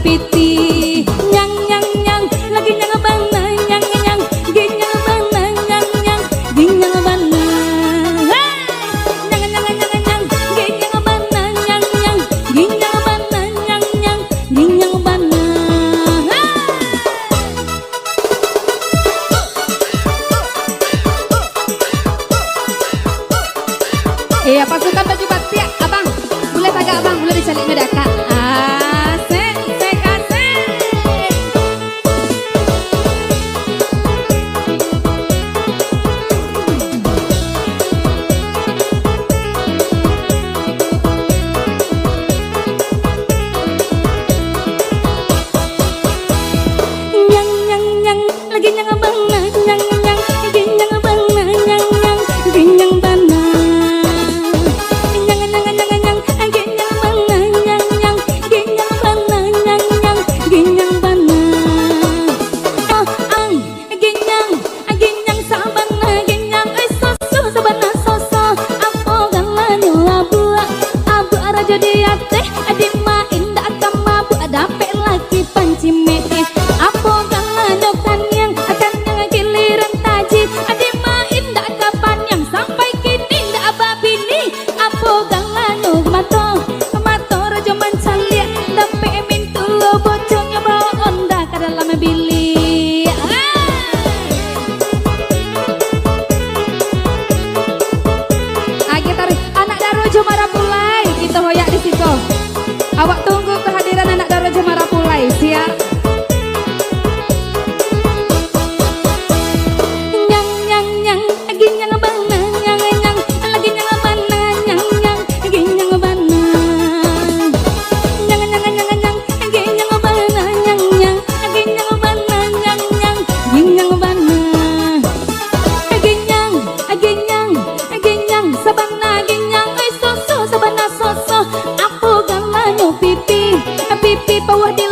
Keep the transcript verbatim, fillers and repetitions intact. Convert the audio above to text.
Piti, nyang, nyang, nyang, lagi nyang bana, nyang, nyang, ginyang bana, nyang, nyang, ginyang bana. Hei! Nyang, nyang, nyang, nyang, ginyang bana, nyang, nyang, ginyang bana, nyang, nyang, ginyang bana. Hei! Iya, pasukan baju batik, abang. Buliah tagak, abang. Buliah dicaliaknyo dek akak. Asik, asik, asik. Nyang, nyang, nyang, lagi nyang bana, nyang, nyang, lagi nyang bana, nyang, nyang, lagi nyang bana. Nyang, nyang, nyang, nyang, lagi nyang bana, nyang, nyang, lagi nyang bana, nyang, nyang, lagi nyang bana. Oh, ang. Ginyang, ginyang sabana ginyang, eh, soso sabana soso. Apo galanyo abuak, abuak rajo di ateh, dima indak ka mabuak, dapek laki pancimek, eh. Apo galanyo kaniang, kaniang giliran taji, dima indak ka paniang, sampai kini indak babini. Apo galanyo mato, mato rajo mancaliak, dapek mintulo boconyo bawa onda ka dalam biliak. Hai! Agi taruih, anak daro jo marapulai, kito hoyak di siko. Awak tunggu kehadiran anak daro jo marapulai, siap? Nyang, nyang, nyang, ginyang bana, nyang, nyang, lagi nyang bana, nyang, nyang, ginyang bana. Nyang, nyang, nyang, nyang, ginyang bana, nyang, nyang, ginyang bana, nyang, nyang, ginyang bana. Ginyang, ginyang, ginyang, sabana ginyang, eh, soso, sabana soso. Apo galanyo pipi, pipi pawah di